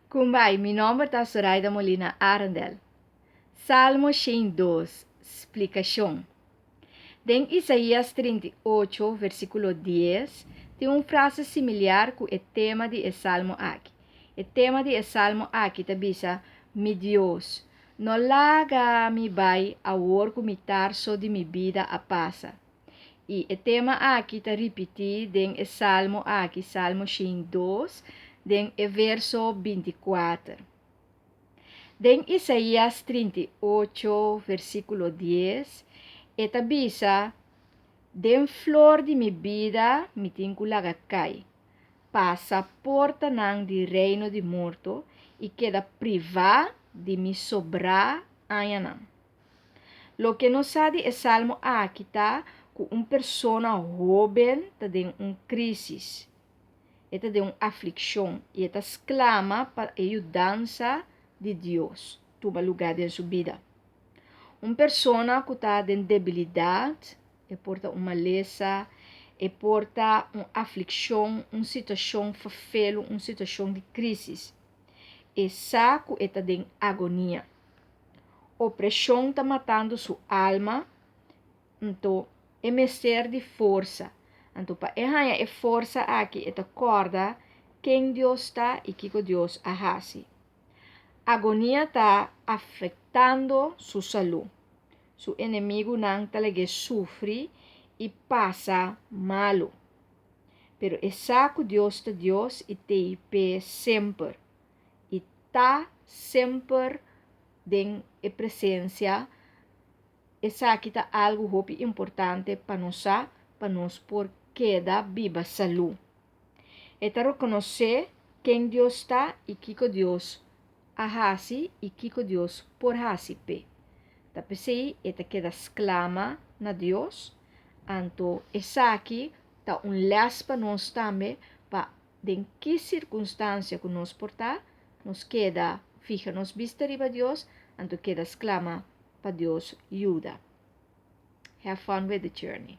Kumbai, mi nòmber ta Zoraida Molina Arendel. Salmo 102, splikashon. Den Isaías 38, versíkulo 10, tin un frase similar ku e tema di e salmo aki. E tema di e salmo aki ta bisa: Mi Dios, no laga mi bai awor ku mitar so di mi bida a pasa. I e tema aki ta ripití den e salmo aki, Salmo 102, den e verso 24. Den Isaías 38, versíkulo 10, e ta bisa: Den flor di mi bida mi tin ku laga kai, pasa portanan di reino di morto i keda privá di mi sobrá añanan. Loke nos sa di e salmo aki ta ku un persona hóben ta den un krísis, e ta den un aflikshon i e ta sklama pa e yudansa di Dios tuma lugá den su bida. Un persona ku ta den debilidat, e por ta un malesa, e por ta un aflikshon, un situashon ferfelu, un situashon di krísis. E sa ku e ta den agonia. Opreshon ta matando su alma, anto e mester di forsa. Anto pa e haña e forsa aki e ta kòrda ken Dios ta i kiko Dios a hasi. Agonia ta afektando su salú. Su enemigunan ta lag'é sufri i pasa malu. Pero e sa ku Dios ta Dios i t'ei p'e semper. I ta semper den e presensia. Esaki ta algu hopi importante pa nos sa pa nos por keda biba salú. E ta rekonosé ken Dios ta i kiko Dios a hasi i kiko Dios por hasi p'e. Ta p'esei e ta keda sklama na Dios. Anto esaki ta un lès pa nos tambe pa den ki sirkunstansia ku nos por ta, nos keda fiha nos bista riba Dios, anto keda sklama pa Dios yuda. Have fun with the journey.